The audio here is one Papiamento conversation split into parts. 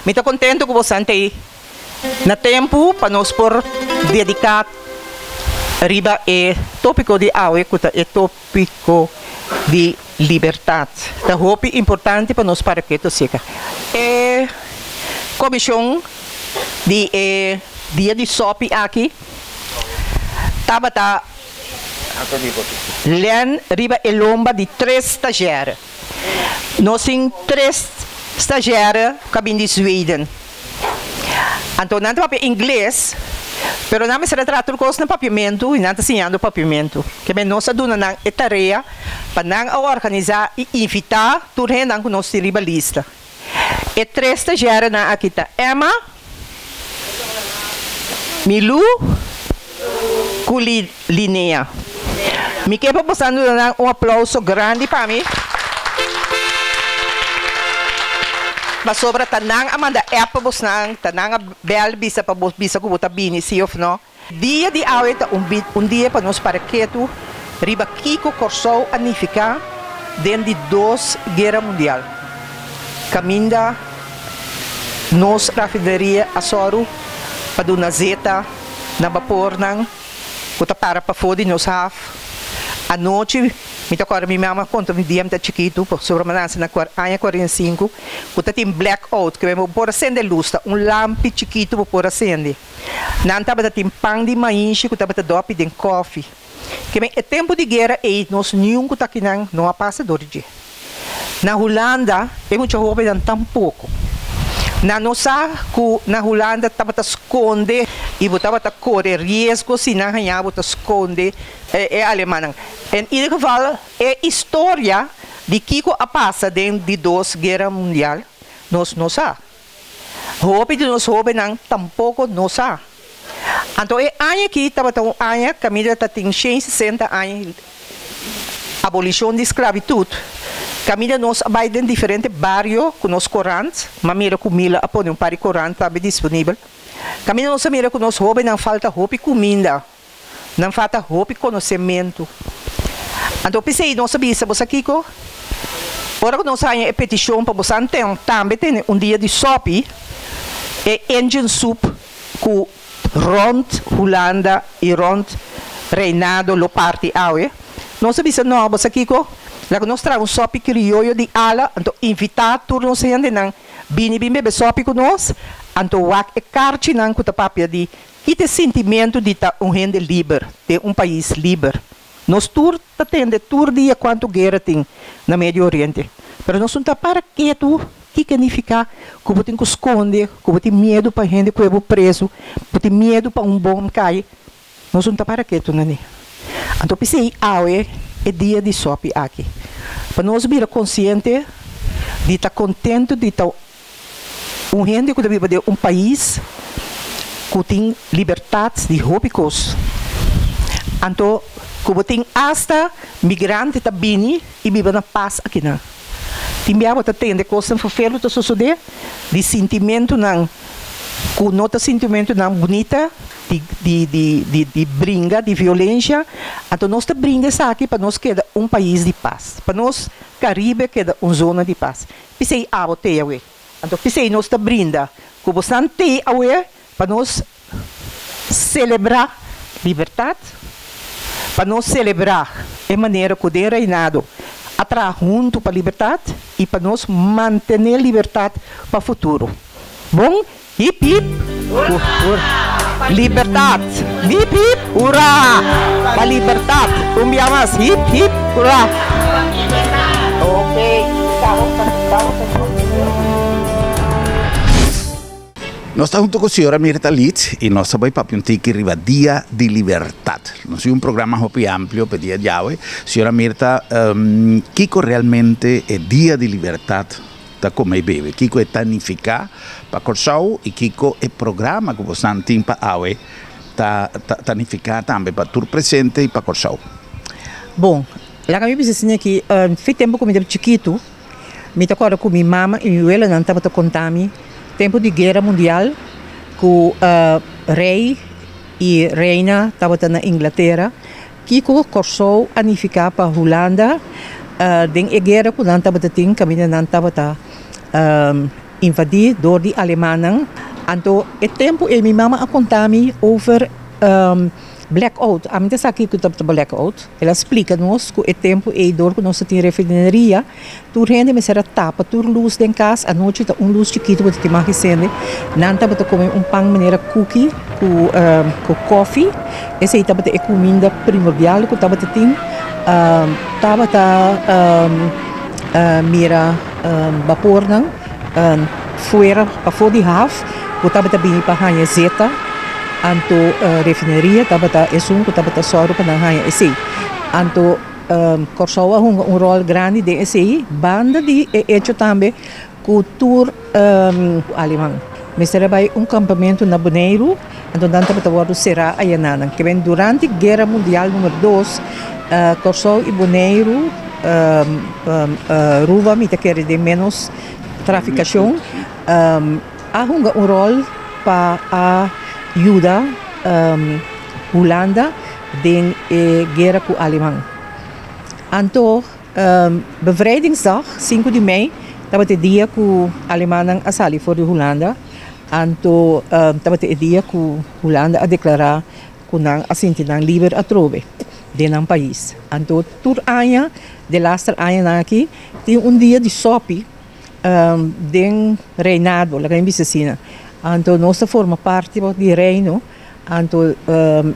Mi ta kontentu ku bosan ta ei na tempu pa nos por dediká riba e tópiko di awe ku ta e tópiko di libertat. Ta hopi importante pa nos para ketu seka. E komishon di e dia di sòpi aki tabata lèn riba e lomba di tres stazjèr. Nos tin tres stazjèr ku a bin di Zweden. Anto nan ta papia ingles, pero nan mester a traha tur kos na papiamentu i nan ta siñando papiamentu. Keme nos a duna nan e tarea pa nan a organisá i invitá tur hendenan ku nos tin riba lista. E tres stazjèrenan aki ta Emma, Milou ku Linnea. Mi ke pa boso duna nan un aplauso grandi pa mi, pasobra ta nan a manda app pa bosnan, ta nan a bèl bisa pa bo bisa ku bo ta bini si òf nò. Dia di awe ta un un dia pa nos para ketu riba kiko Kòrsou a nifiká den di dos Guera Mundial. Kaminda nos rafineria a sòru pa duna zeta na bapornan ku ta para pafó di nos haf. Anochi mi ta kòrda mi mama konta mi dia mi ta chikitu, pasobra mi a nase na aña 45, ku ta tin blackout, ke bo por a sende lus, ta un lampi chikitu bo por a sende. Nan tabata tin pan di mainshi ku tabata dòpi den kòfi. Ke men e tempu di guera ei nos niun ku ta akinan no a pasa dor di dje. Na Hulanda e mucha hóbennan tampoko. Nan no sa ku na Hulanda tabata skonde i bo tabata kore riesgo si nan haña bo ta skonde e alemannan. En ieder geval e historia di kiko a pasa den di dos guera mundial nos no sa. Hopi di nos hóbennan tampoko no sa. Anto e aña aki tabata un aña kaminda ta tin shen sesenta aña abolishon di sklabitut, kaminda nos a bai den diferente bario ku nos korant, m'a mira ku Mila a pone un par di korant tambe disponibel, kaminda nos a mira ku nos hóbennan falta hopi kuminda. Nan falta hopi konosementu. Anto p'esei nos a bisa bo sa kiko? Ora ku nos haña e petishon pa bosan tambe tene un dia di sòpi, e engine soup ku rònt Hulanda i rònt Reinado lo parti awe, nos a bisa no, bo sa kiko? Laga nos traha un sòpi krioyo di ala, anto invitá tur nos hendenan bini bin bebe sòpi ku nos, anto wak e karchinan ku ta papia di Ki ta e sintimentu di ta un hende liber den un pais liber? Nos tur ta tende tur dia kuantu guera tin na Medio Oriente, pero nos no ta para ketu ki ke nifiká ku bo tin ku skonde, ku bo tin miedu pa hende kue bo prezu, bo tin miedu pa un bom kai. Nos no ta para ketu nani. Anto p'esei awe e dia di sòpi aki, pa nos bira konsiente di ta kontentu di ta Un hende ku ta biba den un pais ku tin libertat di hopi kos, anto ku bo tin asta migrante ta bini i biba na pas akinan. Tin bia bo ta tende kosnan ferfelu ta sosodé, di sintimentunan ku no ta sintimentunan bunita, di di di di di bringa, di violensha. Anto nos ta bringa esaki pa nos keda un pais di pas, pa nos Karibe keda un zona di pas. P'esei abo t'ei awe. Anto p'esei nos ta brinda ku bosan t'ei awe pa nos selebrá libertat, pa nos selebrá e manera ku den Reinado a traha huntu pa libertat i pa nos mantené libertat pa futuro. Bon, hip hip hurá! Libertat! Hip hip hurá! Pa libertat! Un bia mas, hip hip hurá! Nos ta hunto cu señora Mirta Leeds y nos ta bay papia un tiki riba Dia di Libertad. Nos tin un programa hopi amplio pa e dia djawe. Señora Mirta, kico realmente e Dia di Libertad ta come y bebe? Kico e ta nifica pa Corsou y kico e programa cu bosnan tin pa awe ta ta nifica tambe pa tur presente y pa Corsou? Bon, laga mi bisa asina ki fi tempo cu mi tabata chikitu, mi ta corda cu mi mama y mi welanan tabata conta mi tempo di guera mundial cu rey y reina tabata na Inglatera. Kiko Kòrsou a nifiká pa Hulanda den e guera ku nan tabata tin kaminda nan tabata invadí dor di alemannan. Anto e tempu ei mi mama a konta mi over blackout. Ami ta sa kiko tabata blackout. El a splika nos ku e tempu ei dor ku nos ta tin refineria, tur hende mester a tapa tur lus den kas. Anochi ta un lus chikitu ku ta tin mag sende. Nan tabata kome un pan manera kuki ku ku kofi. Esei tabata e kuminda primordial ku tabata tin. Tabata mira bapornan fuera pafó di haf ku tabata bini pa haña zeta. Anto refineria tabata esun ku tabata sòru pa nan haña esei. Anto Kòrsou a hunga un ròl grandi den esei, banda di e echo tambe ku tur aleman mester a bai un kampamentu na Boneiru, anto nan tabata wòrdu será ayanan. Ke men durante Guera Mundial Numero Dos, Kòrsou i Boneiru, Aruba mi ta kere den ménos trafikashon, a hunga un ròl pa a yuda Hulanda den e guera ku aleman. Anto Bevrijdingsdag, sinku di mei, tabata e dia ku alemannan a sali for di Hulanda. Anto tabata e dia ku Hulanda a deklará ku nan a sinti nan liber atrobe den nan pais. Anto tur aña, delaster añanan aki, tin un dia di sòpi den reinado, laga mi bisa asina. Anto nos ta forma parti di reino. Anto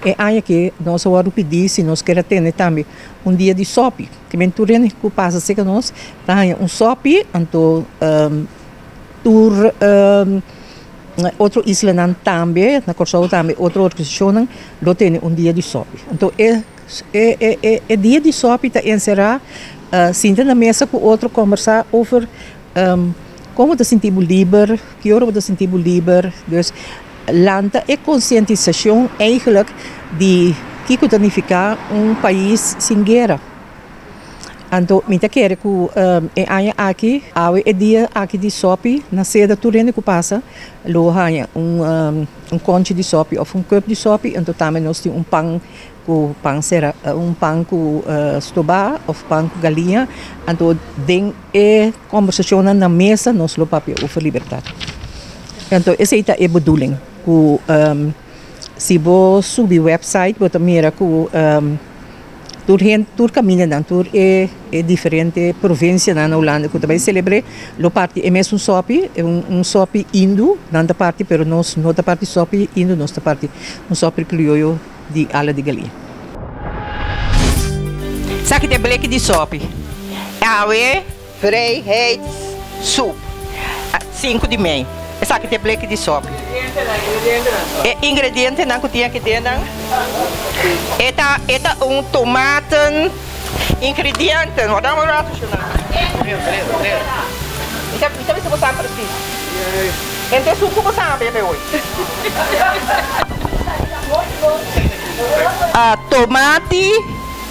e aña aki nos a wòrdu pidí si nos kier a tene tambe un dia di sòpi. Te men tur hende ku pasa serka nos ta haña un sòpi, anto tur otro islanan tambe, na Kòrsou tambe otro organisashonnan lo tene un dia di sòpi. Anto e e dia di sòpi ta enserá sinta na mesa ku otro kòmbersá over kon bo ta sinti bo liber, ki ora bo ta sinti bo liber. Dus lanta e konsientisashon eigenlijk di kiko ta nifiká un pais sin guera. Anto mi ta kere ku e aña aki, awe e dia aki di sòpi na seda tur hende ku pasa lo haña un un kònchi di sòpi òf un kùp di sòpi, anto tambe nos tin un pan ku pan sera un pan ku stobá òf pan ku galiña, anto den e kòmbersashonnan na mesa nos lo papia ofer libertat. Anto esei ta e bedoeling ku si bo subi website bo ta mira ku tur hende tur kamindanan tur e e diferente provinsianan na Hulanda ku ta bai selebr'é lo parti e mesun sòpi un sòpi indu nan ta parti pero nos no ta parti sòpi indu nos ta parti un sòpi krioyo di ala di galiña. Esaki ta e bleki di sòpi awe. Vrijheidssoep, sinku di mei. Esaki ta e bleki di sòpi. E ingredientenan ku tin aki den nan, e ta e ta un tomaten, ingredienten, wak un ratu shona. Mi ta mi ta bisa bo sa precies. Henter soep ku bo sa bebe hoy. Tomati,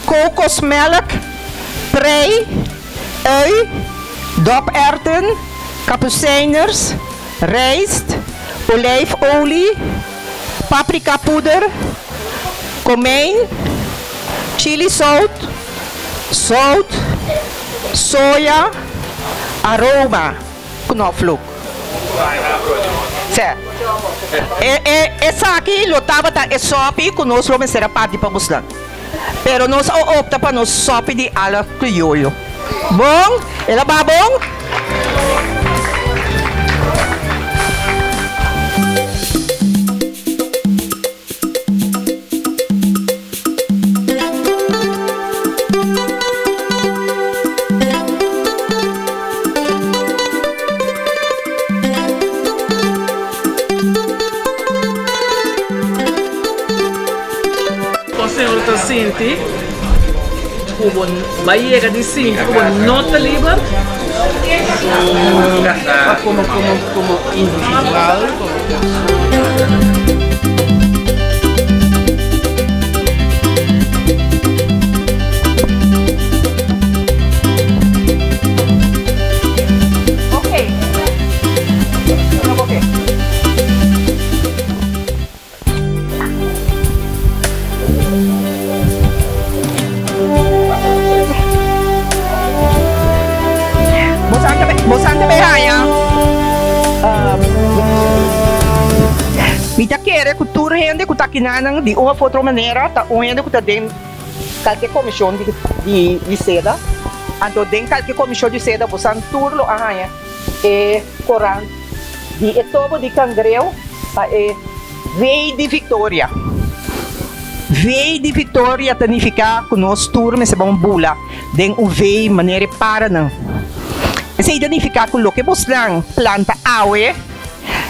kokosmelk, prei. Ui, doperwten, kapucijners, rijst, olijfolie, paprikapoeder, komijn, chilisout, zout, soja, aroma, knoflook. Sè, e e esaki lo tabata e sòpi ku nos lo mester a parti pa busnan. Pero nos a opta pa nos sopi di ala krioyo. Bon? El a baha bon? Kon señor ta sinti ku bo bai yega di sinti ku bo no ta liber? Komo komo komo individual komo persona. Bosan ta bay haña. Mi ta kere ku tur hende ku ta akinanan di un òf otro manera ta un hende ku ta den kalke komishon di di seda. Anto den kalke komishon di seda bosan tur lo a haña e korant di e tobo di kangreu pa e V di Viktoria. V di Viktoria ta nifiká ku nos tur mester ban bula den un V manera e paranan. Esei ta nifiká ku loke bosnan planta awe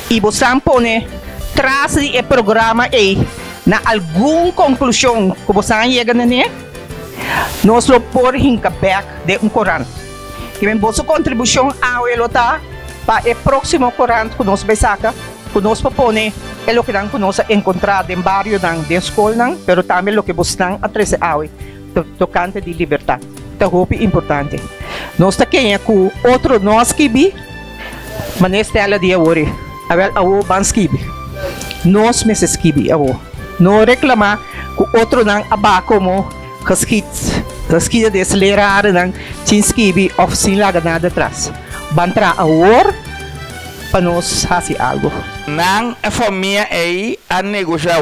i bosnan pone tras di e programa ei na algun konklushon ku bosnan a yega na ne, nos lo por hinka bèk den un korant. Kimen boso kontribushon awe lo ta pa e próksimo korant ku nos bai saka, ku nos por pone e lokenan ku nos a enkontrá den barionan, den skolnan, pero tambe loke bosnan a trese awe tokante di libertat. Ta hopi importante. Nos ta keña ku otro no a skibi, manera Stella di awor e. Awel awo ban skibi. Nos mester skibi awo. No reklamá ku otronan a baha komo geschied, geschiedenis lerarennan sin skibi òf sin laga nada atras. Ban traha awor pa nos hasi algu. Nan e famia ei a negoshá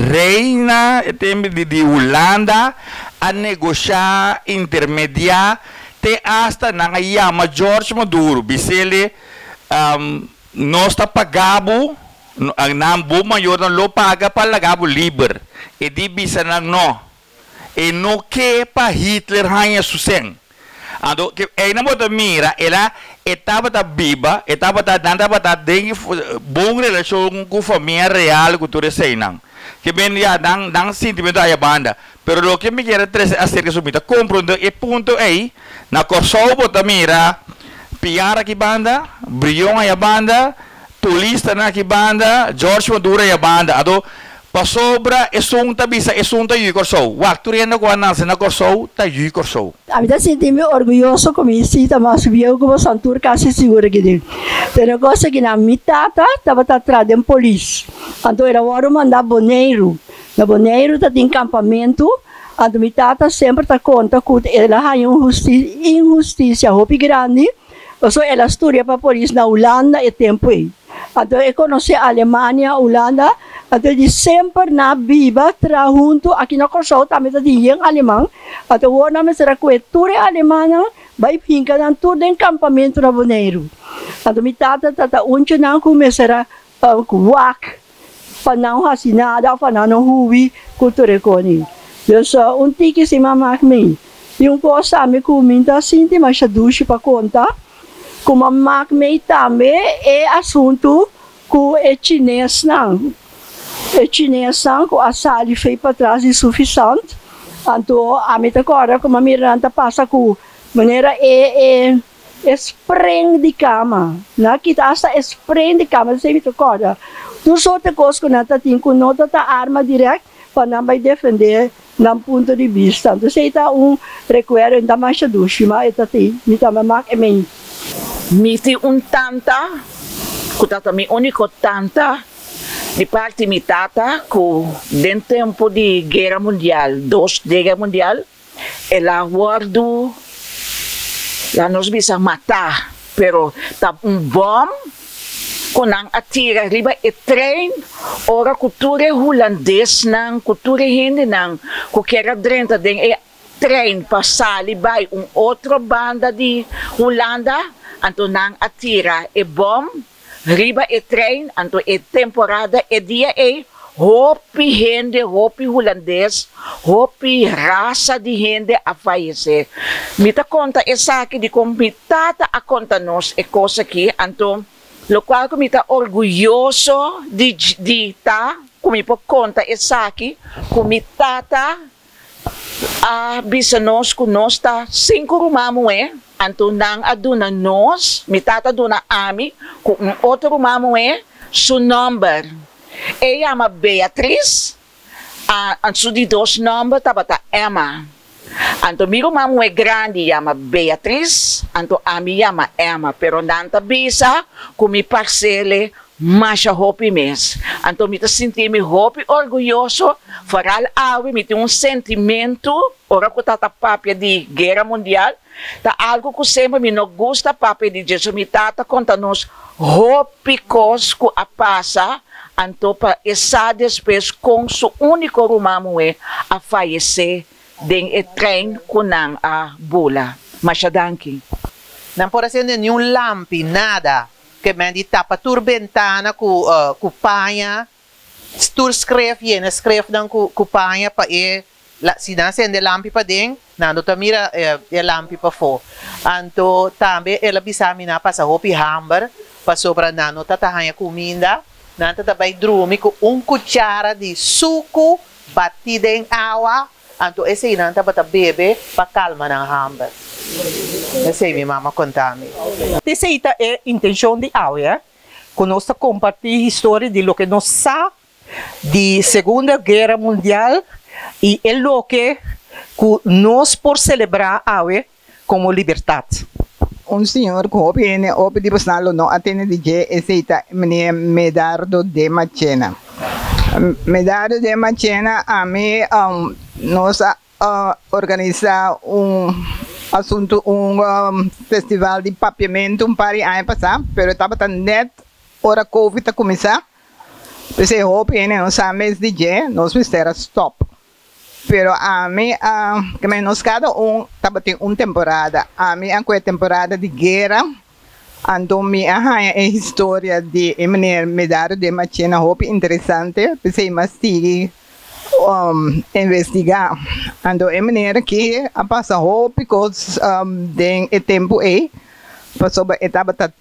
reina e tempu di di Hulanda a negoshá intermediá te asta nan a yama George Maduro bis'ele nos ta paga bo nan bo mayornan lo paga pa laga bo liber e di bisa nan no e no ke pa Hitler haña su sen. Anto ke einan bo ta mira el a e tabata biba, e tabata nan tabata den bon relashon ku famia real ku tur eseinan. Ke men ya nan nan sintimentu aya banda. Pero loke mi kier a trese aserka su mi ta komprende e punto ei, na Kòrsou bo ta mira Piar aki banda, Brion aya banda, Tulistanan aki banda, George Maduro aya banda. Anto pasobra esun ta bisa esun ta yu Kòrsou. Wak tur hende ku a nase na Kòrsou ta yu Kòrsou. Ami ta sinti mi orguyoso ku mi si ta mas bieu ku boso tur kasi sigur aki den. Pero e kos aki nan, mi tata tabata traha den polis, anto el a wòrdu manda Boneiru. Na Boneiru ta tin kampamentu, anto mi tata semper ta konta ku el a haña un inhustisia hopi grandi. Pasobra el a studia pa polis na Hulanda e tempu ei. Anto e konosé Alemania, Hulanda, anto e di semper nan a biba traha huntu, aki na Kòrsou tambe ta tin yen aleman, anto awor nan mester a kohe tur e alemannan bai hinka nan tur den kampamentu na Boneiru. Anto mi tata ta ta un dje nan ku mester a wak pa nan hasi nada of pa nan no hui ku tur e koni. Dus un tiki si mama mi. I un kos tambe ku mi ta sinti masha dushi pa konta, ku m'a mak mei tambe e asuntu ku e chinesnan, e chinesnan ku a sali fei patras di Sufisant. Anto ami ta kòrda ku m'a mira nan ta pasa ku manera e e e spring di kama. Nan a kita asta e spring di kama, esei mi ta kòrda. Tur sorte kos ku nan ta tin ku no ta ta arma dirèkt pa nan bai defendé Nan punto di bista. Anto esei ta un rekuerdo, e no ta masha dushi, ma e ta tin. Mi tambe mak e mei. Mi tin un tanta ku ta ta mi úniko tanta di parti mi tata ku den tempu di Guera Mundial, dos Guera Mundial, el a wòrdu, laga nos bisa matá, pero ta un bòm ku nan a tira riba e trein ora ku tur e hulandesnan ku tur e hendenan ku kier a drenta den e trein pa sali bai un otro banda di Hulanda, anto nan a tira e bòm riba e trein, anto e temporada e dia ei hopi hende, hopi hulandes, hopi rasa di hende a fayesé. Mi ta konta esaki dikon mi tata a konta nos e kos aki, anto lokual ku mi ta orguyoso di di ta ku mi por konta esaki ku mi tata a bisa nos ku nos ta sinku ruman muhé, anto nan a duna nos, mi tata a duna ami ku un otro ruman muhé su nòmber. E yama Beatriz, a su di dos nòmber tabata Emma. Anto mi ruman muhé grandi yama Beatriz, anto ami yama Emma, pero nan ta bisa ku mi parsele masha hopi mes. Anto mi ta sinti mi hopi orguyoso, foral awe mi tin un sentimentu ora ku ta ta papia di Guera Mundial, ta algu ku semper mi no gusta papia di dje, so mi tata konta nos hopi kos ku a pasa. Anto pa e sa despues kon su úniko ruman muhé a fayesé den e trein ku nan a bula. Masha danki. Nan por a sende niun lampi, nada. Ke men di tapa tur bentana ku ku paña, tur skref, yena skrefnan ku ku paña pa e la si nan sende lampi paden, nan no ta mira e lampi pafó. Anto tambe el a bisa mi nan a pasa hopi hamber pasobra nan no ta ta haña kuminda, nan ta ta bai drumi ku un kuchara di suku batí den awa. Anto esei nan tabata bebe pa kalma nan hamber. Esei mi mama konta mi. Esei ta e intenshon di awe, ku nos ta kompartí historia di loke nos sa di Segunda Guera Mundial i e loke ku nos por selebrá awe komo libertat. Un señor ku hopi hende hopi di bosnan lo no a tende di dje, esei ta meneer Medardo de Machena. Medardo de Machena ami nos a organisá un asuntu un festival di papiamentu un par di aña pasá, pero tabata nèt ora covid a kuminsá, p'esei hopi hende no sa mes di dje, nos mester a stòp. Pero ami a, ke men nos kada un tabatin un temporada. Ami a kue temporada di guera, anto mi a haña e historia di e meneer Medardo de Machena hopi interesante, p'esei mi a sigui investigá. Anto e meneer aki a pasa hopi kos den e tempu ei, pasobra e tabata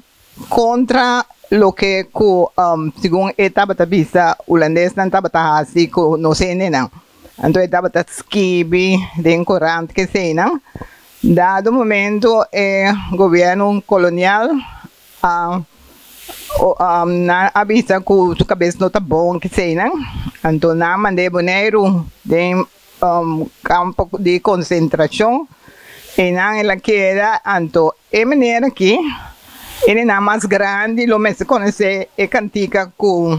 Kontra loke ku segun e tabata bisa hulandesnan tabata hasi ku nos hendenan. Anto e tabata skibi den korant keseinan. Dado momento e gobièrnu kolonial a nan a bisa ku su kabes no ta bon keseinan. Anto nan a mand'é Boneiru den kampo di konsentrashon. Einan el a keda anto E manera aki, hendenan mas grandi lo mester konosé e kantika ku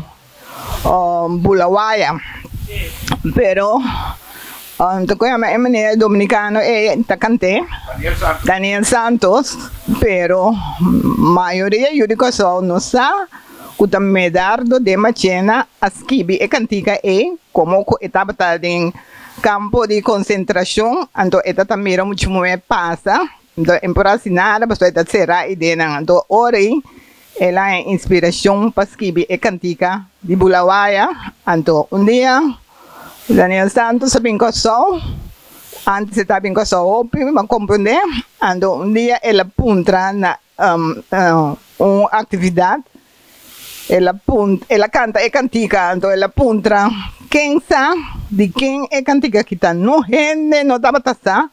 Bula Waya. Pero ta ku yama e manera dominikano ei ta kant'é, Daniel Santos, pero mayoria yu di Kòrsou no sa ku ta Medardo de Machena a skibi e kantika ei komo ku e tabata den kampo di konsentrashon, anto e ta ta mira muchu muhé pasa. Anto e por hasi nada pasobra e ta será ideanan. Anto ora ei el a haña inspirashon pa skibi e kantika di Bulawaya. Anto un dia Daniel Santos a bin Kòrsou, antes e ta bin Kòrsou hopi mi a komprondé. Anto un dia el a puntra na un aktividat, el a punt el a kanta e kantika, anto el a puntra ken sa di ken e kantika aki ta. No hende no tabata sa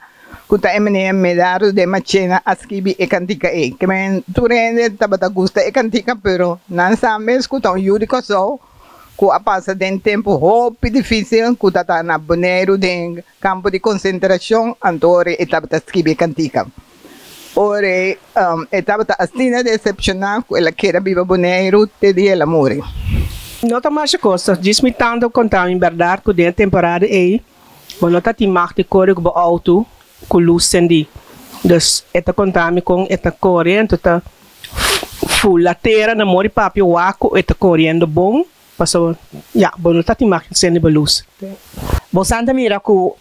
ku ta e meneer Medardo de Machena a skibi e kantika ei. Ke men tur hende tabata gusta e kantika pero nan sa mes ku ta un yu di Kòrsou ku a pasa den tempu hopi difísil ku ta ta na Boneiru den kampo di konsentrashon anto ora e tabata skibi e kantika. Ora e tabata asina decepcioná cu el a keda biba Boneiru te dia el a muri. No ta masha cos, djis mi tanto conta mi berdad cu den e temporada ey bo no ta tin mag di core cu bo auto cu luz cendi. Dus e ta conta mi con e ta core anto ta fula tera na mori papia wak cu e ta coriendo bon pasobra ya bo no ta tin mag di cende bo luz. Bo santa mira cu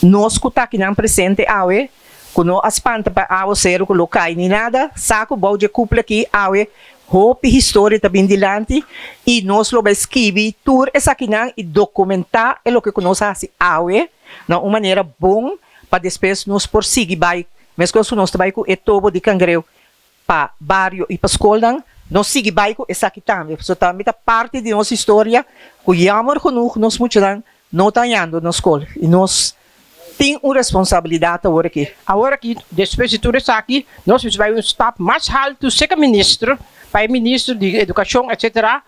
nos cu ta akinan presente awe Ku no a spanta pa awaseru ku lo kai ni nada, sa ku bou dje kupla aki awe hopi historia ta bin dilanti i nos lo bai skibi tur esakinan i dokumentá e loke ku nos a hasi awe na un manera bon pa despues nos por sigui bai meskos ku nos ta bai ku e tobo di kangreu pa bario i pa skolnan, nos sigui bai ku esaki tambe pasobra tambe ta parti di nos historia ku jammer genoeg nos muchanan no ta hañando na skol i nos Tin un responsabilidat awor aki. Awor aki, despues di tur esaki, nos mester bai un stap mas haltu serka minister, pa e minister di edukashon etsetera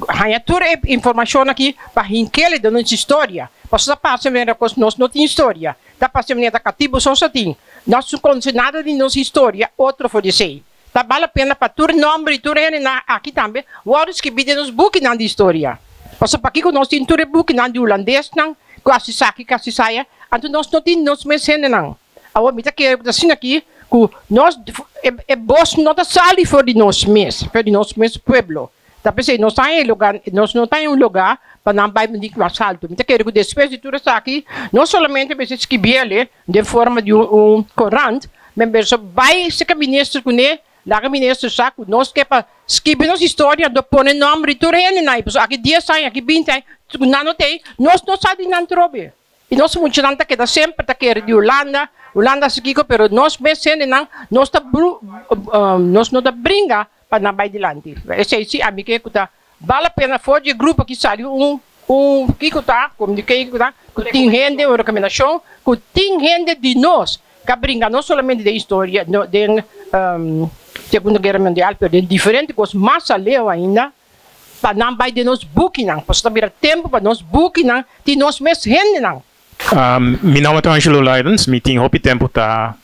haña tur e informashon aki pa hink'el den nos historia. Pasobra ta parse manera kos nos no tin historia, ta parse manera ta katibu so sa tin. Nos no konosé nada di nos historia otro for di esei. Ta bal la pena pa tur nomber di tur hendenan aki tambe wòrdu skibí den nos bukinan di historia. Pasobra pakiko nos tin tur e bukinan di hulandesnan ku hasi esaki, ku hasi esaya, anto nos no tin nos mes hendenan. Awor mi ta kere ku ta asina aki ku nos e bos no ta sali for di nos mes, for di nos mes pueblo. Ta p'esei nos ta haña e lugá, nos no ta haña un lugá pa nan bai bini mas haltu. Mi ta kere ku despues di tur esaki, no solamente mester skibiel den forma di un korant, men mester bai serka minister kuné, laga minister sa ku nos ke pa skibi nos historia, anto pone nòmber di tur hendenan ei, pasobra aki dies aña, aki binti aña, ku nan no ta ei, nos no sa di nan trobe. I nos muchanan ta keda semper ta kere di Hulanda, Hulanda hasi kiko, pero nos mes hendenan nos ta bru nos no ta bringa pa nan bai dilanti. Esei si ami ke ku ta bal la pena for di e grupo aki sali un un kiko ta komunikei kiko ta ku tin hende un rekomendashon ku tin hende di nos ka bringa no solamente den historia no den Segunda Guera Mundial pero den diferente kos mas aleu ainda. Pa nan bai den nos bukinan, pasobra ta bira tempu pa nos bukinan tin nos mes hendenan. Mi nomber ta Angelo Luidens, mi tin hopi tempu ta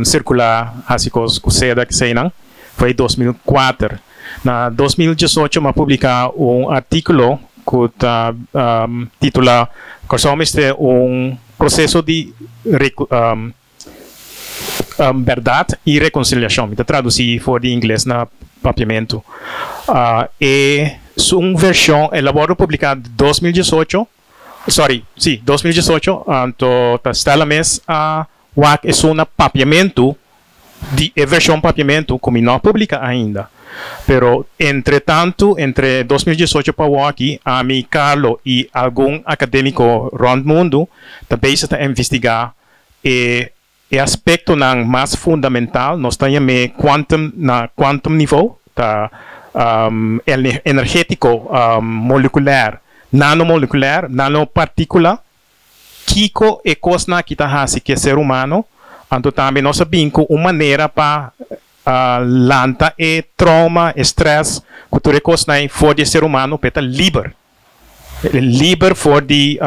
sirkulá hasi kos ku seda keseinan, foi 2004. Na 2018 mi a publiká un artíkulo ku ta titulá Kòrsou mester un proseso di Bèrdat i rekonsiliashon. Mi ta tradusí for di ingles na papiamentu. E un vershon, el a wòrdu publiká 2018, sòri, sí, 2018, anto ta Stella mes a wak esun na papiamentu di e vershon papiamentu ku mi no a publiká ainda. Pero entre tantu, entre 2018 pa awor aki, ami, Carlo i algun akadémiko rònt mundu ta bezig ta investigá e aspektonan mas fundamental, nos ta yam'é quantum na quantum nivo, ta energétiko, molekuler, nanomolekuler, nanopartíkula, kiko e kosnan aki ta hasi ku e ser humano, anto tambe nos a bin ku un manera pa lanta e trauma, e stress, ku tur e kosnan for di e ser humano pa e ta liber. Liber for di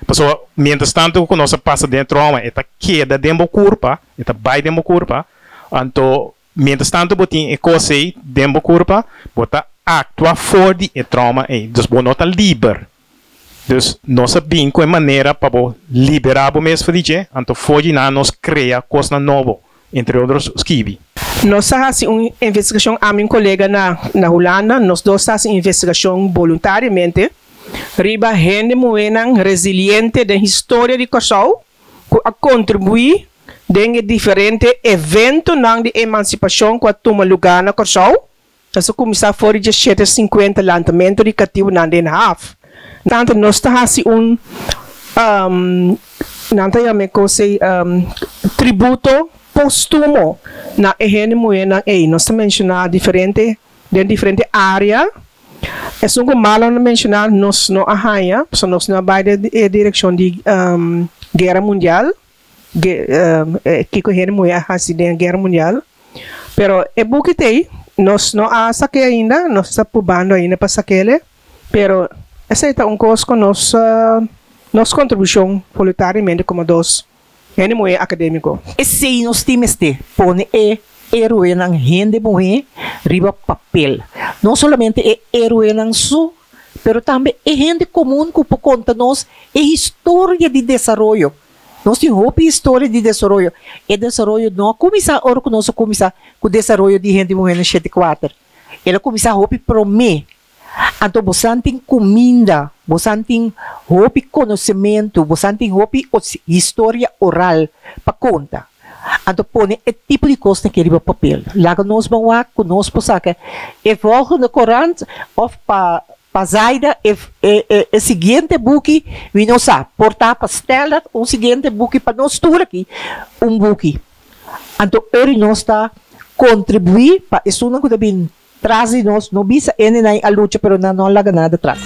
pasobra mientras tanto ku nos a pasa den e trauma e ta keda den bo kurpa, e ta bai den bo kurpa, anto mientras tanto bo tin e kos ei den bo kurpa bo ta aktua for di e trauma ei, dus bo no ta liber. Dus nos a bin ku e manera pa bo liberá bo mes for di dje, anto for di nan nos krea kosnan nobo, entre otros skibi. Nos a hasi un investigashon, ami un kolega na na Hulanda, nos dos a hasi un investigashon boluntariamente riba hende muhénan resiliente den historia di Kòrsou ku a kontribuí den e diferente eventonan di emansipashon ku a tuma lugá na Kòrsou. Nos a kuminsá for di diesshete sinkuenta lantamentu di katibunan den haf. Tantu nos ta hasi un, nan ta yama e kos ei, tributo postumo na e hende muhénan ei. Nos ta menshoná diferente, den diferente área. Esun ku Marlon a menshoná nos no a haña, pasobra nos no a bai den e direkshon di guera mundial, kiko e hende muhé a hasi den e guera mundial. Pero e buki t'ei, nos no a sak'é ainda, nos ta pubando ainda pa sak'el, pero esei ta un kos ku nos nos kontribushon voluntariamente komo dos hende muhé akadémiko. Esei nos tin mester pone e héroenan hende muhé riba papel. No solamente e héroenan su, pero tambe e hende komun ku por konta nos e historia di desaroyo. Nos tin hopi historia di desaroyo. E desaroyo no a kuminsá ora ku nos a kuminsá ku desaroyo di hende muhé na shete kuater. El a kuminsá hopi promé. Anto bosan tin kuminda, bosan tin hopi konosementu, bosan tin hopi historia oral pa konta. Anto pone e tipo di kosnan aki riba papel. Laga nos ban wak ku nos por saka e volgende korant òf pa Pa Zaida e e siguiente buki mi no sa, por ta pa Stella un siguiente buki, pa nos tur aki un buki. Anto eri nos ta kontribuí pa esunnan ku ta bin tras di nos no bisa ene nan a lucha pero nan no a laga nada tras.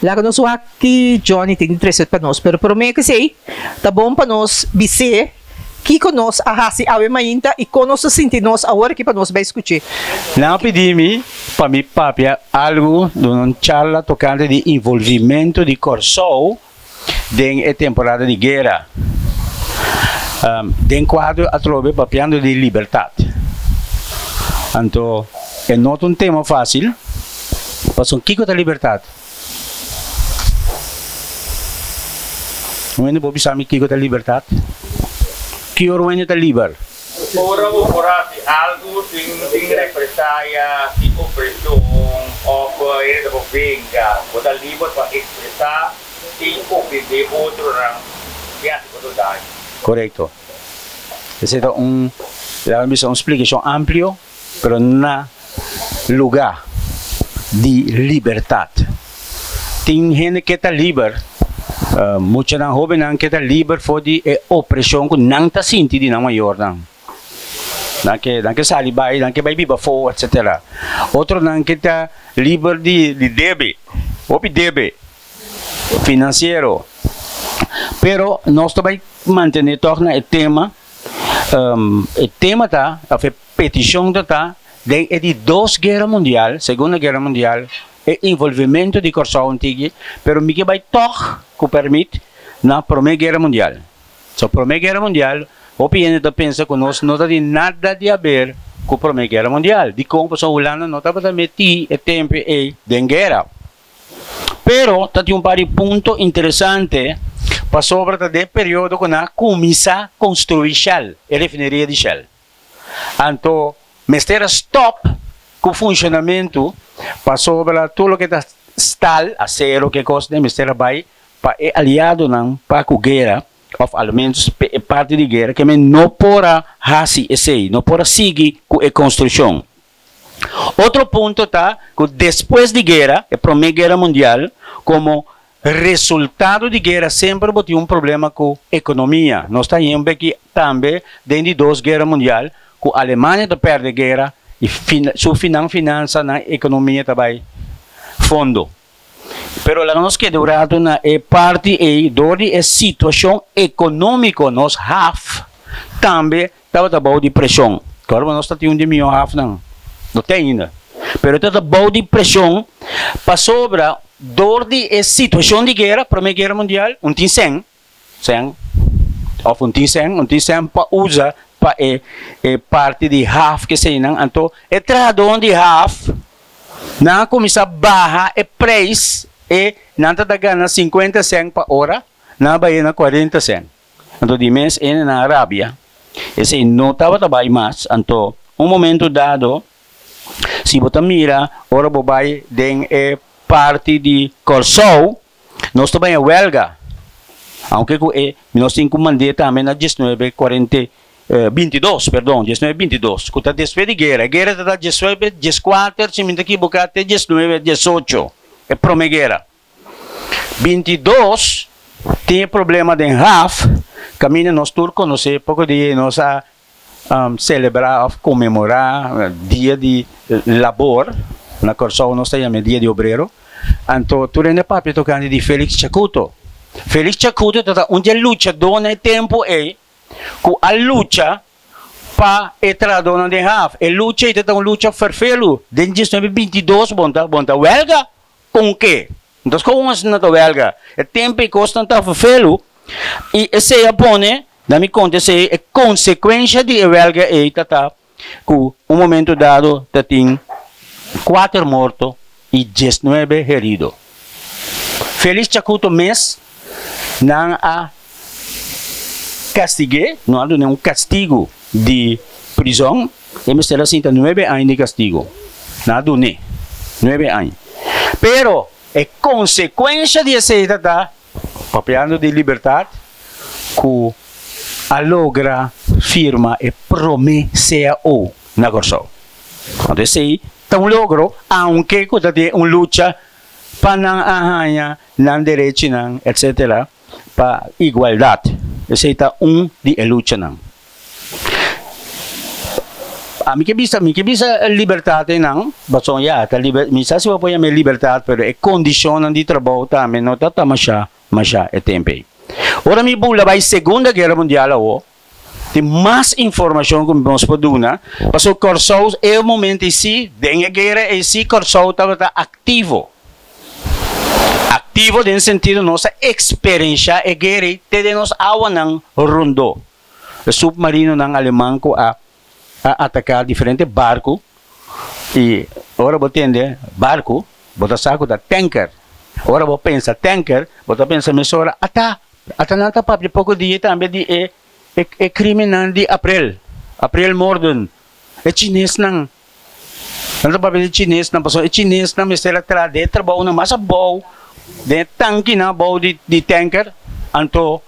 Laga nos wak ki Johnny tin di trese pa nos, pero promé ku esei ta bon pa nos bis'é kiko nos a hasi awe mainta i kon nos ta sinti nos awor aki pa nos bai skuch'é. Nan a pidi mi pa mi papia algu duna un charla tokante di involvimentu di Kòrsou den e temporada di guera. Den kuadro atrobe papiando di libertat. Anto e no ta un tema fásil, pasobra kiko ta libertat? Un hende por bisa mi kiko ta libertat? Ki ora un hende ta liber? Ora bo por hasi algu sin tin represaya, sin opresion of hende ta por venga, bo ta liber pa expresa sin ofende otronan i hasi otro daño. Korekto. Esei ta un, laga mi bisa, un splikashon amplio, pero na lugá di libertat. Tin hende ke ta liber, muchanan, hóbennan ke ta liber for di e opreshon ku nan ta sinti di nan mayornan. Nan ke nan ke sali bai, nan ke bai biba afó, etsetera. Otronan ke ta liber di di debe, hopi debe finansiero. Pero nos ta bai mantené tòg na e tema, e tema ta, òf e petishon ta ta, den e di dos guera mundial, segunda guera mundial, E involvimento di Kòrsou un tiki, pero mi ke bai tòg, ku pèrmit, na Promé Guera Mundial. So, Promé Guera Mundial, hopi hende ta pensa ku nos no ta tin nada di haber ku Promé Guera Mundial. Dikon? Pasobra Hulanda no tabata metí e tempu ei den guera. Pero ta tin un par di punto interesante pasobra ta den e periodo ku nan a kuminsá konstruí Shell, e refineria di Shell. Anto mester a stop ku funshonamentu pasobra tur loke ta staal, asero, ke kos den mester a bai pa e aliadonan pa ku guera òf alomenos pa e parti di guera ke men no por a hasi esei, no por a sigui ku e konstrukshon. Otro punto ta ku despues di guera, e promé guera mundial, komo resultado di guera semper bo tin un problema ku ekonomia. Nos ta himba aki tambe den di dos guera mundial ku Alemania ta pèrdè guera i su nan finansa, nan ekonomia ta bai fondo. Pero laga nos keda un ratu na e parti ei dor di e situashon ekonómiko nos haf tambe tabata bou di preshon. Kòrda bo nos ta tin un di mihó hafnan, no te ainda, pero e tabata bou di preshon pasobra dor di e situashon di guera, Promé Guera Mundial, un tin sèn, sèn òf un tin sèn, un tin sèn pa usa pa e e parti di haf keseinan, anto e trahadónan di haf nan a kuminsá baha e preis e nan ta ta gana sinkuenta sèn pa ora, nan a bai na kuarenta sèn. Anto di mes ene nan a rabia, esei no tabata bai mas, anto un momento dado si bo ta mira ora bo bai den e parti di Kòrsou, Nos ta bai a welga, aunke ku e nos tin ku mand'é tambe na diesnuebe kuarenta i bintidos, perdon, diesnuebe bintidos, ku ta despues di guera. E guera ta ta diesnuebe dieskuater, si mi no ta kiboká, te diesnuebe diesocho, e promé guera. Bintidos tin e problema den haf, kaminda nos tur konosé poko dia nos a selebrá òf konmemorá dia di labor, na Kòrsou nos ta yama e dia di obrero, anto tur hende a papia tokante di Felix Chacuto. Felix Chacuto ta ta un di e luchadó na e tempu ei ku a lucha pa e trahadónan den haf. E lucha ei ta ta un lucha ferfelu. Den diesnuebe bintidos bon ta bon ta wèlga kon ke. Entonces kon asina ta wèlga? E tempu ei kosnan ta ferfelu i esei a pone Na mi konta esei, e konsekuensha di e wèlga ei ta ta ku un momento dado ta tin kuater morto i diesnuebe herido. Felix Chacuto mes nan a kastig'é, no a dun'é un kastigu di prizòn, e mester a sinta nuebe aña di kastigu. Nan a dun'é nuebe aña. Pero e konsekuensha di esei ta ta Papiando di libertad cu a logra firma e prome cao na Corsou. Anto esey ta un logro aunke cu ta tin un lucha pa nan a haya nan derechinan etc. Pa igualdad. Esey ta un di e luchanan. Ami ke bisa, mi ke bisa libertat einan, pasobra ya, ta liber, mi sa si bo por yam'é libertat, pero e kondishonnan di trabou tambe no ta ta mashá, mashá e tempu ei. Ora mi bula bai Segunda Guera Mundial awo, tin mas informashon ku nos por duna, pasobra Kòrsou e momento ei si, den e guera ei si Kòrsou tabata aktivo. Aktivo den sentido nos a eksperenshá e guera ei te den nos awanan rondó. E submarinonan aleman ku a a ataká diferente barku i ora bo tende barku bo ta sa ku ta tanker. Ora bo pensa tanker bo ta pensa mesora ata ata nan ta papia poko dia tambe di e e krimennan di aprel, aprilmoorden, e chinesnan. Nan ta papia di chinesnan pasobra e chinesnan mester a traha den e trabounan mas abou den e tankinan abou di di tanker anto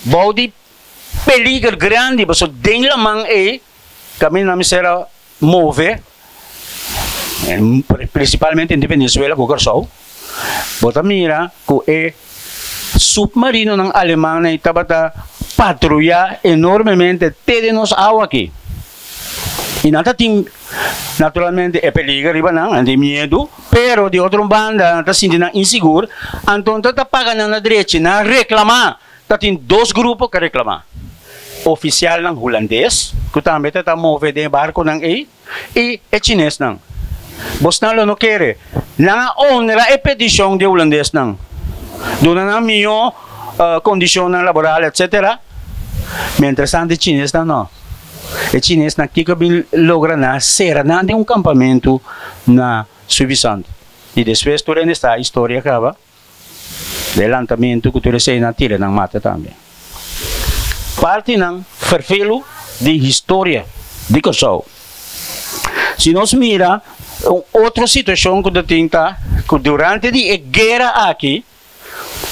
bou di peliger grandi pasobra den laman ei kaminda nan mester a move prinsipalmente entre Venezuela ku Kòrsou bo ta mira ku e supmarinonan aleman ei tabata patruyá enormemente te den nos awa aki i nan ta tin naturalmente e peliger riba nan nan tin miedu pero di otro banda nan ta sinti nan insigur anto nan ta paga nan na drechi nan a reklamá. Ta tin dos grupo ku a reklamá, ofisialnan hulandes, ku tambe ta ta move den e barkunan ei, i e chinesnan. Bosnan lo no kere. Nan a onra e petishon di e hulandesnan, duna nan mihó kondishonnan laboral, etsetera. Mientrastantu e chinesnan no. E chinesnan kiko a bin logra? Nan a sera nan den un kampamentu na Suivisant. I despues tur hende sa e historia kaba. De lantamentu ku tur eseinan tira nan mata tambe. Partinan ferfelu di historia di Kòrsou. Si nos mira un otro situashon ku ta tin ta ku durante di e guera aki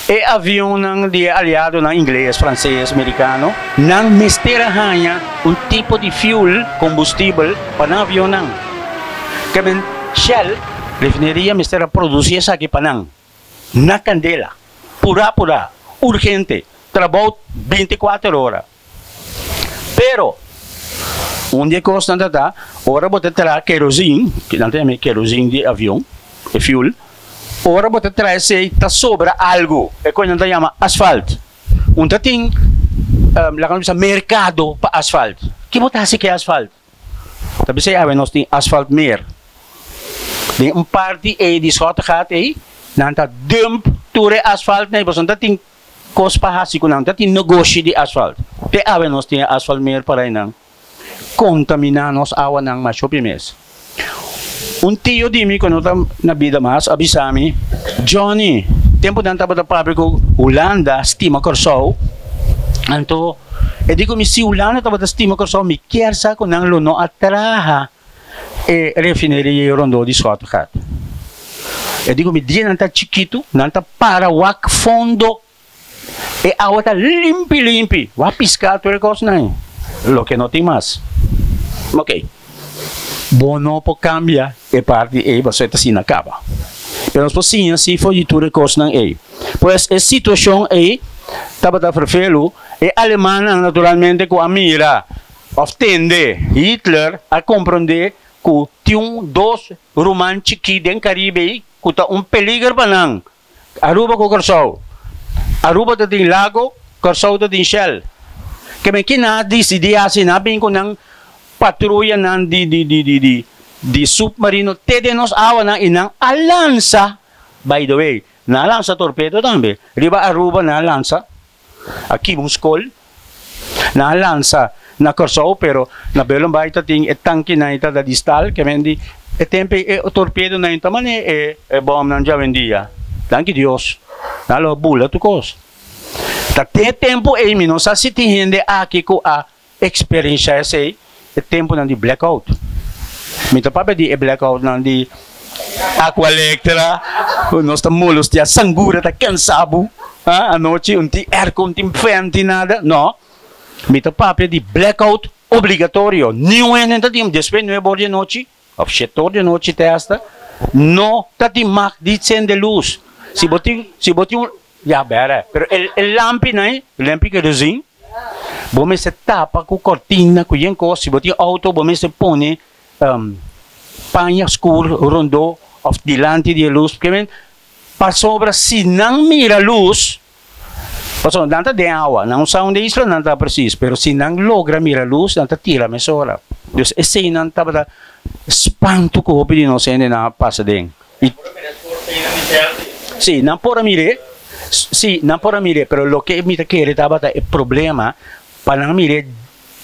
e avionnan di e aliadonan ingles, franses, merikano nan mester a haña un tipo di fuel, kombustibel, pa nan avionnan. Keben Shell, refineria, mester a produsi esaki pa nan. Na kandela, purá purá, urgente, trabou bintikuater ora. Pero, un di e kosnan ta ta, ora bo ta traha kerozin, ki nan ta yama e kerozin di avion, e fuel, ora bo ta traha esei ta sobra algu, e kos nan ta yama asfalt. Un ta tin, laga nos bisa merkado pa asfalt. Ki bo ta hasi ku e asfalt? Ta bisa awe nos tin asfalt meer. Den un parti ei di Schottegat ei, nan ta dump tur e asfalt nei, pasobra nan ta tin kos pa hasi ku nan, ta tin negoshi di asfalt. Te awe nos tin e asfalt meer para einan kontaminá nos awanan mas hopi mes. Un tio di mi ku no ta na bida mas a bisa mi, Johnny, tempu nan tabata papia ku Hulanda stima Kòrsou, anto e di ku mi si Hulanda tabata stima Kòrsou mi kier sa ku nan lo no a traha e refineria rondó di Schottegat. E di ku mi dia nan ta chikitu nan ta para wak fondo e awa ta limpi limpi, wak piska tur e kosnan ei, loke no tin mas. Ok, bo no por kambia e parti ei pasobra e ta asina kaba. Pero nos por siña si for di tur e kosnan ei. Pues e situashon ei tabata ferfelu. E alemannan naturalmente ku a mira òf tende Hitler a komprondé ku tin un dos ruman chikí den Karibe ei ku ta un peliger pa nan, Aruba ku Kòrsou. Aruba ta tin lago, Kòrsou ta tin Shell. Ke men kina a disidí hasi? Nan a bin ku nan patruyanan di di di di di di supmarino te den nos awanan i nan a lansa, by the way, nan a lansa torpedo tambe. Riba Aruba nan a lansa. A kiba un skol. Nan a lansa na Kòrsou pero na Belombai ta tin e tankinan ei ta da di stal ke men di e tempu ei e torpedonan ei ta mane e e bòmnan djawendia. Danki Dios nan lo a bula tur kos. Ta te tempu ei mi no sa si tin hende aki ku a Experiencia esey e temponan di blackout. Mi ta papia di e blackoutnan di Aqualectra cu nos ta molestia sangura ta cansa bo anochi un tin airco un tin fan tin nada no mi ta papia di blackout obligatorio niun hende ta tin despues nuebe or di anochi of shete or di anochi te hasta no ta tin mag di cende luz si bo tin si bo tin un ya bere pero e lampinan lampi kerozin. Bo mester tapa ku kortina, ku yen kos. Si bo tin outo, bo mester pone paña skur rondó òf dilanti di e lus. Ke men, pasobra si nan mira lus, pasobra nan ta den awa, nan no sa unda e isla nan ta presis, pero si nan logra mira lus, nan ta tira mesora. Dus eseinan tabata spantu ku hopi di nos hendenan a pasa den. Nan por a mira scorpionnan di Chelsea? Sí, nan por a mir'é. Sí, nan por a mir'é, pero loke mi ta kere tabata e problema pa nan mir'é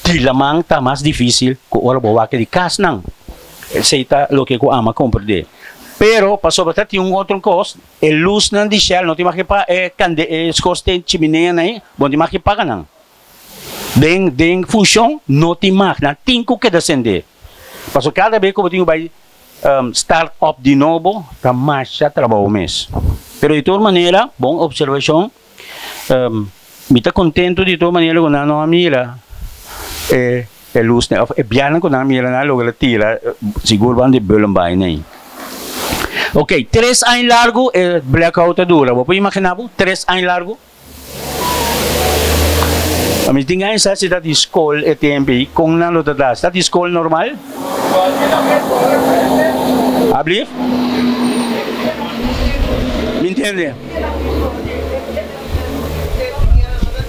di laman ta mas difícil ku ora bo wak di kasnan. Esei ta loke ku ama komprendé. Pero pasobra ta tin un otro kos, e lusnan di Shell no tin mas ke pa e kande e skorsten chiminea ei, bo no tin mas ke paga nan. Den den funshon no tin mas, nan tin ku keda sendé. Pasobra kada bes ku bo tin ku bai Start up di nobo ta masha trabou mes. Pero di tur manera, bon observacion. Mi ta contento di tur manera cu nan no a mira e e lusnan of e bianan cu nan a mira nan a logra tira sigur ban di Bullenbaai nei. Ok, tres aña largo e blackout a dura. Bo por imagina bo tres aña largo? Mi tin gana sa si ta di skol e tempu ei, kon nan lo ta da? Si ta di skol normal? Ablief? Mi ntende.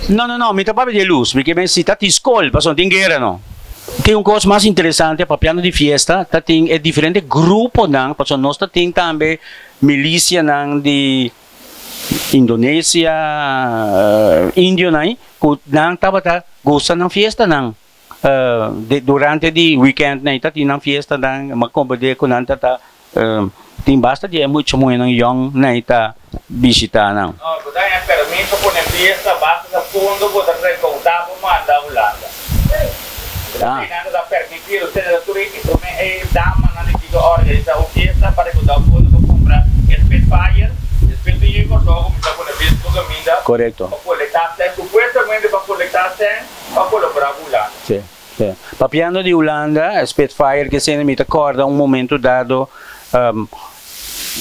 No, no, no, mi ta papia di e lus. Mi ke men si ta di skol, pasobra tin guera no. Tin un kos mas interesante, papiando di fiesta, ta tin e diferente gruponan, pasobra nos ta tin tambe milisianan di. Indonesia, indionan ku nan tabata gusta nan fiestanan durante di weekend nan ta tin nan fiestanan mi a komprende ku nan ta tin basta di e mucha muhernan yòn nan ta bishita nan. No, bo ta haña permiso pone fiesta basta ta fondo bo ta rekoudá pa manda Hulanda. Bo ta tin nan ta permití usted ta tur e prome e damanan di kiko organisá un fiesta pa rekoudá fondo pa kumpra e Spitfire. Despues di Junior Kòrsou a kuminsá pone fiesta tur kaminda pa kolektá sèn, supuestamente pa kolektá sèn pa kolaborá ku Hulanda. Sí, sí. Papiando di Hulanda, e Spitfire ke sende mi ta kòrda un momento dado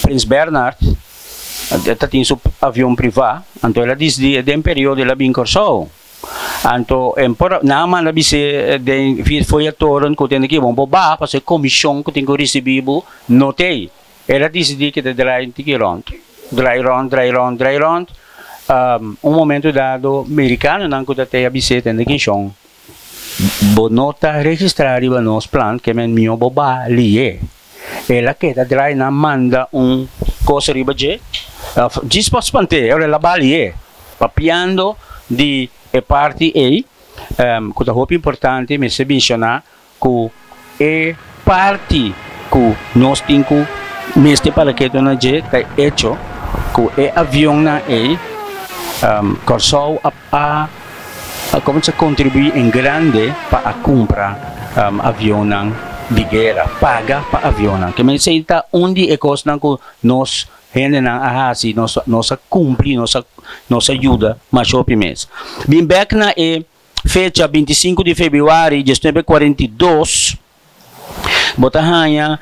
Prins Bernhard ta tin su avion privá, anto el a disidí den periodo el a bin Kòrsou. Anto en por nan a manda bis'é den via foya toren ku tende ki bon bo baha pasobra e komishon ku tin ku risibí bo no t'ei. El a disidí ke ta drai un tiki rònt, drai rònt, drai rònt, drai rònt. Un momento dado merikanonan ku ta t'ei a bis'é tende ki shon bo no ta registrá riba nos plan ke men mihó bo baha li'é. El a keda drai nan manda un kos riba dje, djis pa spant'é, ora el a bali'é. Papiando di e parti ei, ku ta hopi importante mester menshoná ku e parti ku nos tin ku mester para ketu na dje ta e echo ku e avionnan ei Kòrsou a a kuminsá kontribuí en grande pa a kumpra avionnan di guera, paga pa avionnan. Ke men esei ta un di e kosnan ku nos hendenan a hasi, nos nos a kumpli, nos a nos a yuda masha hopi mes. Bin bèk na e fecha 25 di febrüari 1942, bo ta haña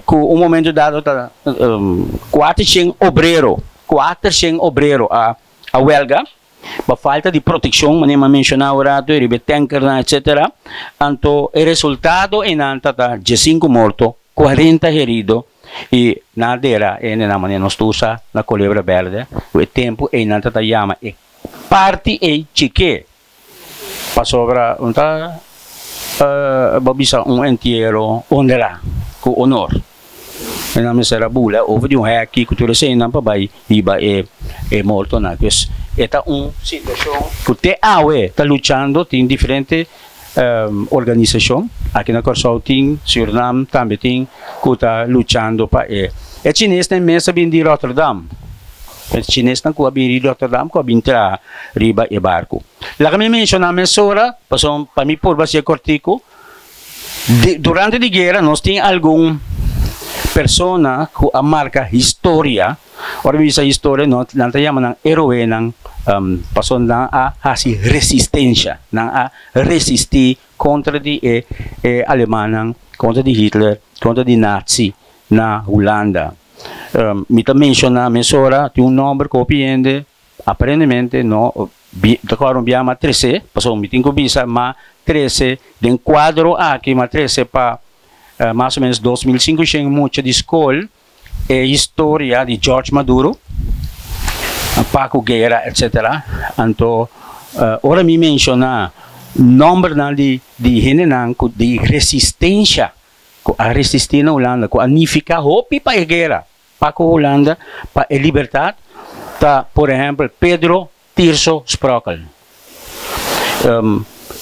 ku un momento dado ta 400 obrero, 400 obrero a a wèlga pa falta di protekshon, manera mi a menshoná un rato, riba e tènkernan etsetera. Anto e resultado einan ta ta 15 morto, 40 herido i nan a dera e hendenan manera nos tur sa na Kolebra Bèrdè ku e tempu einan ta ta yama e parti ei chiké pasobra un ta bo bisa un entiero honrá ku honor. E nan mester a bula over di un hèki ku tur eseinan pa bai hiba e e mortonan. Dus e ta un situashon ku te awe ta luchando, tin diferente organisashon aki na Kòrsou tin, Surinam tambe tin ku ta luchando pa e. E chinesnan mes a bin di Rotterdam, e chinesnan ku a bin di Rotterdam ku a bin traha riba e barku. Laga mi menshoná mesora pasobra pa mi purba hasié kòrtiku. Durante di guera nos tin algun persona ku a marka historia. Ora mi bisa historia no nan ta yama nan heroenan pasobra nan a hasi resistensha, nan a resistí kontra di e e alemannan, kontra di Hitler, kontra di Nazi na Hulanda. Mi ta menshoná mesora tin un nòmber ku hopi hende aparentemente no. Mi ta kòrda un bia m'a trese, pasobra mi tin ku bisa m'a trese den kuadro aki m'a trese pa mas o ménos 2500 mucha di skol e historia di George Maduro, Paco Guerra etcetera. Anto ora mi menshoná nòmbernan di di hendenan ku di resistensha ku a resistí na Hulanda, ku a nifiká hopi pa e guera pa ku Hulanda pa e libertat ta por ehèmpel Pedro Tirso Sprockel.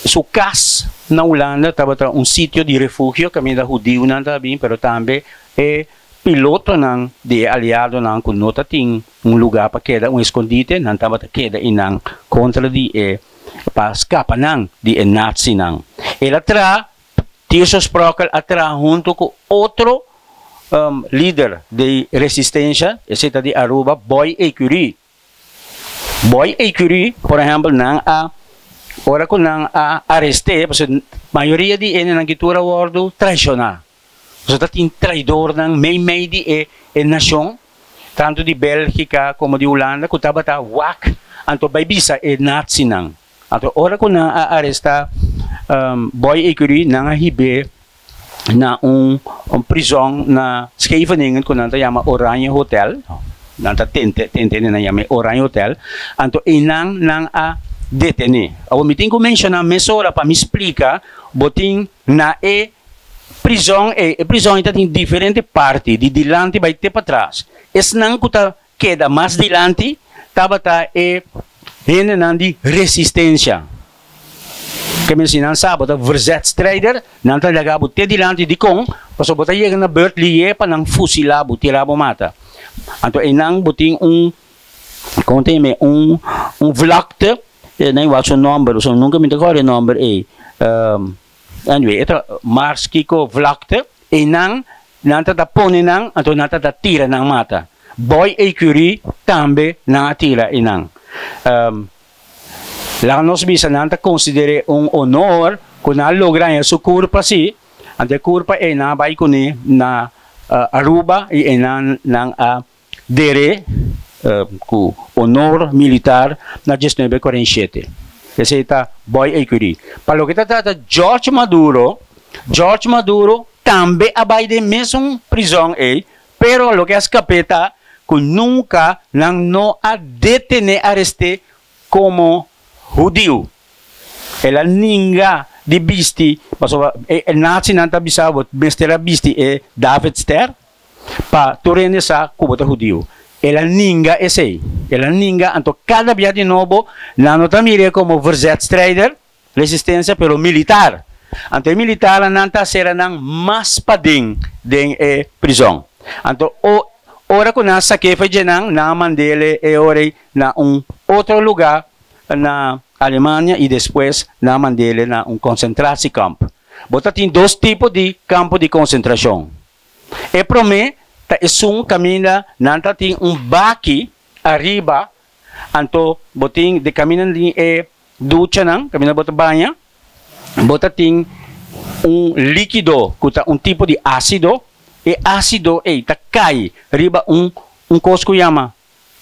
Su kas na Hulanda tabata un sitio di refugio kaminda hudiunan ta bin pero tambe e pilotonan di e aliadonan ku no ta tin un lugá pa keda un eskondite nan tabata keda einan kontra di e pa skapa nan di e nazinan. El a traha Tirso Sprockel a traha huntu ku otro lider di resistensha, esei ta di Aruba, Boy Ecury. Boy Ecury, por ehèmpel, nan a ora ku nan a arest'é, pasobra mayoria di hendenan ki tur a wòrdu traishoná. Pasobra ta tin traidornan meimei di e e nashon, tantu di Bèlgika komo di Hulanda, ku tabata wak anto bai bisa e nazinan. Anto ora ku nan a arestá Boy Ecury, nan a hib'é na un prizòn na Scheveningen ku nan ta yama Oranje Hotel. Nan ta tente tente nan yama e Oranje Hotel. Anto einan nan a detené. Awor mi tin ku menshoná mesora pa mi splika bo tin na e prizòn ei, e prizòn ei ta tin diferente parti, di dilanti bai te patras. Esnan ku ta keda mas dilanti tabata e hendenan di resistencia. Ke men si nan sa bo ta verzetstrijder, nan ta laga bo te dilanti. Dikon? Pasobra bo ta yega na beurt liye pa nan fusila bo, tira bo mata. Anto einan bo tin un, kon ta yama e, un un vlakte, nan wak su nomber, pasobra nunka mi ta kòrda e nomber ei. Anyway, e ta Mars kiko vlakte, einan Nan ta ta pone nan, anto nan ta ta tira nan mata. Boy Ecury tambe nan a tira i nan. Laga nos bisa nan ta konsider'é un honor ku nan a logra haña su kurpa si, anto e kurpa ei nan a bai kuné na Aruba i einan nan a der'é ku honor militar na 1947. Esei ta Boy Ecury. Pa loke ta trata George Maduro, George Maduro tambe a bai den mesun prizòn ei, pero loke a skap'é ta ku nunka nan no a detené, arest'é komo hudiu. El a ninga di bisti, pasobra e nazinan ta bisa bo mester a bisti e Davidster pa tur hende sa ku bo ta hudiu. El a ninga esei. El a ninga, anto kada bia di nobo nan no ta mir'é komo verzetstrijder, Resistencia pero militar. Anto e militarnan ta sera nan mas paden den e prizon. Anto o ora cu nan saké for dje nan, nan a mandele e ora ei na un otro lugar na Alemania y despues nan a mandele na un concentratiekamp. Bo ta tin dos tipo di campo di concentracion. E prome ta esun caminda nan ta tin un baki ariba, anto bo tin de caminda di e Duchanan, kaminda bo ta baña, bo ta tin un líkido ku ta un tipo di ásido. E ásido ei ta kai riba un un kos ku yama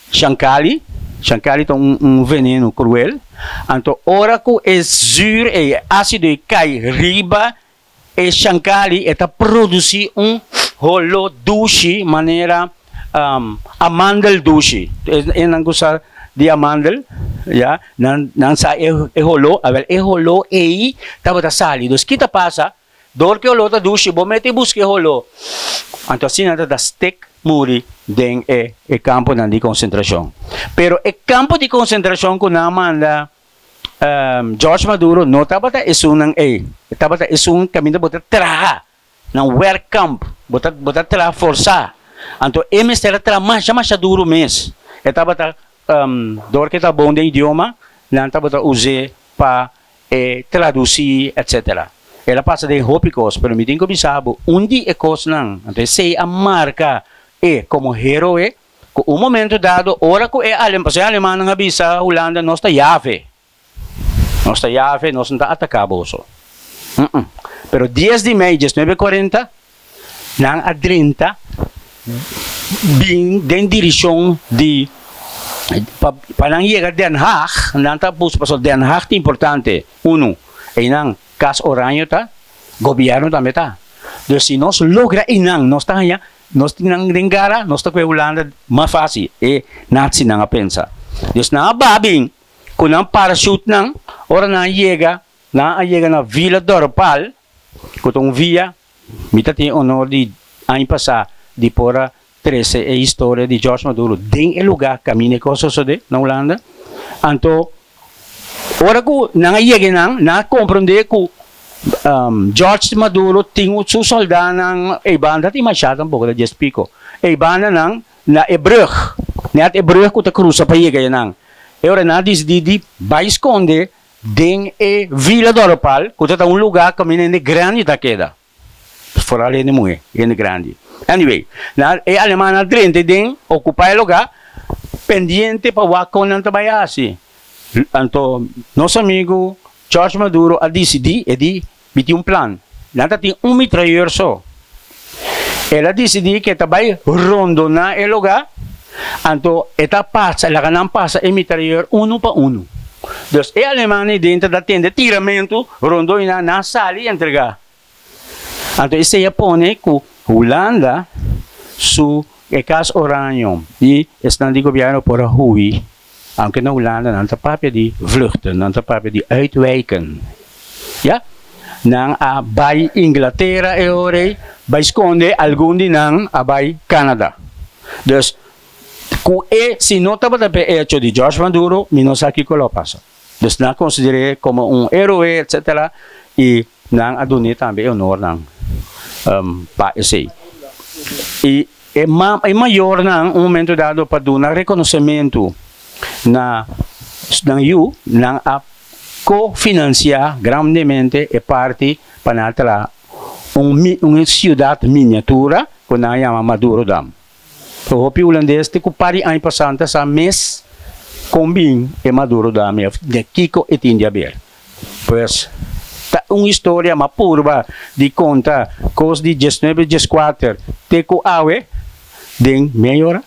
shankali. Shankali ta un un veneno kruel. Anto ora ku e zür ei, e ásido ei kai riba E shankali e ta produci un holo dushi manera amandel dushi. E nan cu sa di amandel ya nan nan sa e holo awel e holo ey tabata sali. Dus ki ta pasa dor cu e holo ta dushi bo mete busca e holo anto asina ta ta stek muri den e e camponan di concentracion. Pero e campo di concentracion cu nan a manda George Maduro no tabata esunnan ei. E tabata esun kaminda bo ta traha na un werkkamp. Bo ta bo ta traha forsá. Anto e mester a traha masha masha duru mes. E tabata dor ku e ta bon den idioma, nan tabata us'é pa e tradusí etsetera. El a pasa den hopi kos, pero mi tin ku bisa bo un di e kosnan, anto esei a marka e komo heroe, Ku un momento dado ora ku e alem pasobra e alemannan a bisa Hulanda nos ta yave, nos ta yave, nos no ta ataká boso. Um Pero dies di mei diesnuebe kuarenta nan a drenta bin den dirishon di Pa pa nan yega Den Haag, nan ta buska pasobra Den Haag ta importante, unu, einan Cas Oranje ta, gobierno tambe ta. Dus si nos logra einan, nos ta haña, nos tin nan den gara, nos ta kue Hulanda mas fácil, e nazinan a pensa. Dus nan a baha bin ku nan parachute-nan, ora nan a yega, nan a yega na Villa Dorpal, ku ta un via Mi ta tin e honor di aña pasá di por a trese e historia di George Maduro den e lugá kaminda e kos sosodé na Hulanda. Anto ora ku nan a yega einan, nan a komprondé ku George Maduro tin su sòldánan ei banda, tin mashá tampoko, ta dies piko, ei bandanan na e brùg, nèt e brùg ku ta krusa pa yega einan. E ora nan a disidí di bai skonde Den e Villa Dorpal, ku ta ta un lugá kaminda hende grandi ta keda, foral hende muhé, hende grandi. Anyway, nan e alemannan a drenta den, okupá e lugá, pendiente pa wak kon nan ta bai hasi. Anto nos amigu George Maduro a disidí, e di, Mi tin un plan. Nan ta tin un mitrayeur so. El a disidí ku e ta bai rondoná e lugá, anto e ta pasa, laga nan pasa e mitrayeur unu pa unu. Dus e alemannan ei denter ta tende tiramentu rondó i nan, nan a sali i entregá. Anto esei a pone ku Hulanda su e Kas Oranjo i esnan di gobièrnu por a hui. Aunke na Hulanda nan ta papia di vluchten, nan ta papia di uitwijken. Ya. Nan a bai Inglatera e ora ei, bai skonde, algun di nan a bai Canada. Dus, ku e, si no tabata p'e echo di George Maduro, mi no sa kiko lo a pasa. Dus nan a konsider'é komo un héroe, etcetera, i nan a dun'é tambe e honornan pa esei. I E e mayornan un momento dado pa duna rekonosementu na nan yu, nan a ko-finansiá grandemente e parti pa nan a traha un un siudat miniatura ku nan a yama Madurodam. So hopi hulandes te ku par di aña pasá nan ta sa mes kon bin e Madurodam ei òf den kiko e tin di haber. Pues, ta un historia ma purba di konta kos di diesnuebe dieskuater te ku awe den mei ora.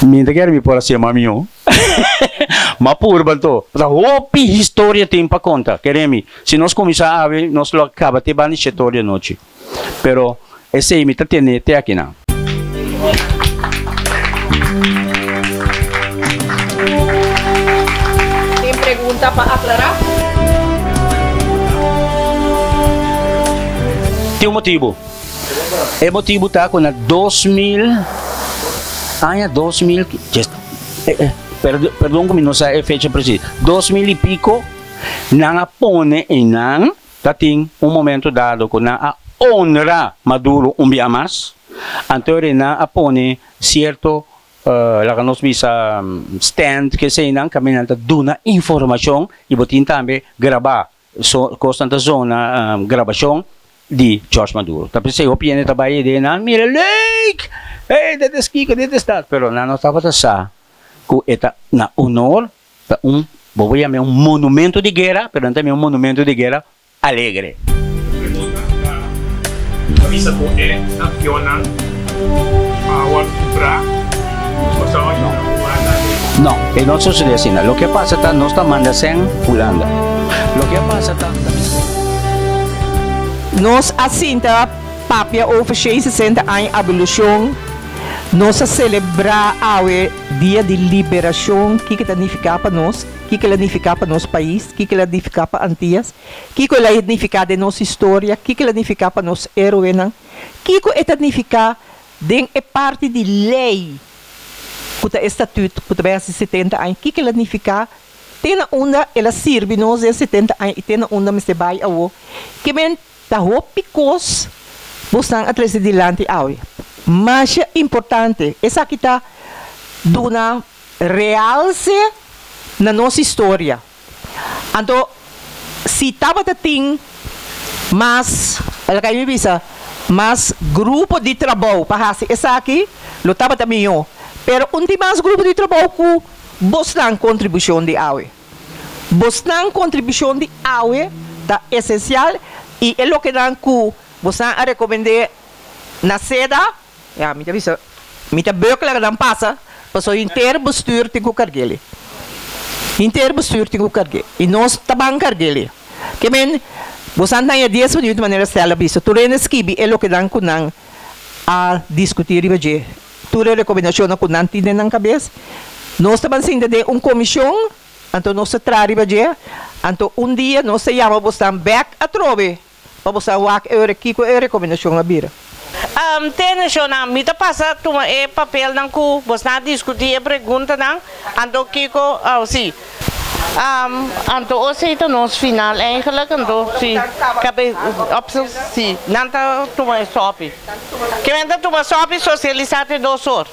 Mi ta kere mi por a sema mihó. Ma purba anto. Ta hopi historia tin pa konta, kere mi. Si nos kuminsá awe nos lo a kaba te banda di shete or di anochi. Pero esei mi ta tene te akinan. Tin pregunta pa aclara? Tin un motibu. E motibu ta ku na 2000, aña 2000, perdon ku mi no sa e fecha presis, 2000 i piko nan a pone einan. Ta tin un momento dado ku nan a honra Maduro un bia mas, anto ri nan a pone sierto, laga nos bisa, stand keseinan kaminda nan ta duna informashon i bo tin tambe grabá, kosnan ta zona grabashon di George Maduro. Ta p'esei hopi hende ta bai den nan mira leuk! Hey, dit is kiko, dit is dat, pero nan no tabata sa ku e ta na honor Ta un, bo por yam'é un monumento di guera, pero nan ta yam'é un monumento di guera alegre. Pregunta ta bisa ku e avionnan a wòrdu kumprá Kòrsou a yuda Hulanda den. No, e no sosodé asina. Loke a pasa ta nos ta manda sèn Hulanda. Loke a pasa ta. Nos a sinta papia over 66 aña abolushon. Nos a selebrá awe Dia di Liberashon. Kiko ta nifiká pa nos? Kiko el a nifiká pa nos pais? Kiko el a nifiká pa Antias? Kiko el a nifiká den nos historia? Kiko el a nifiká pa nos héroenan? Kiko e ta nifiká den e parti di lei ku ta e statüt ku ta bai hasi 70 aña? Kiko el a nifiká te na unda el a sirbi nos den 70 aña i te na unda mester bai awo? Ke men Ta hopi kos bosnan a trese dilanti awe. Masha importante. Esaki ta duna realse na nos historia. Anto si tabata tin mas, laga mi bisa, mas grupo di trabou pa hasi esaki, lo tabata mihó. Pero un tin mas grupo di trabou ku bosnan kontribushon di awe. Bosnan kontribushon di awe ta esensial i e lokenan ku bosnan a rekomend'é na seda, ya mi ta bisa mi ta bek laga nan pasa. Paso henter bestuur tin ku karg'é. Henter bestuur tin ku karg'é. I nos ta ban karg'é. Ke men, boso a haña 10 minüt manera Stella a bisa. Tur hende skibi e loke nan ku nan a diskutí riba dje. Tur e rekomendashonnan ku nan tin den nan kabes. Nos ta ban sinta den un komishon, anto nos ta traha riba dje. Anto un dia nos ta yama bosnan bèk atrobe pa boso wak e ora kiko e rekomendashon a bira. Tene, shonnan, mi ta pasa tuma e papelnan ku bosnan a diskutí e preguntanan, anto kiko, oh, sí. Anto osei ta nos final eigenlijk, anto sí, kabe, op, sí, nan ta tuma e sòpi. Ke men ta tuma sòpi sosialisá te dos or.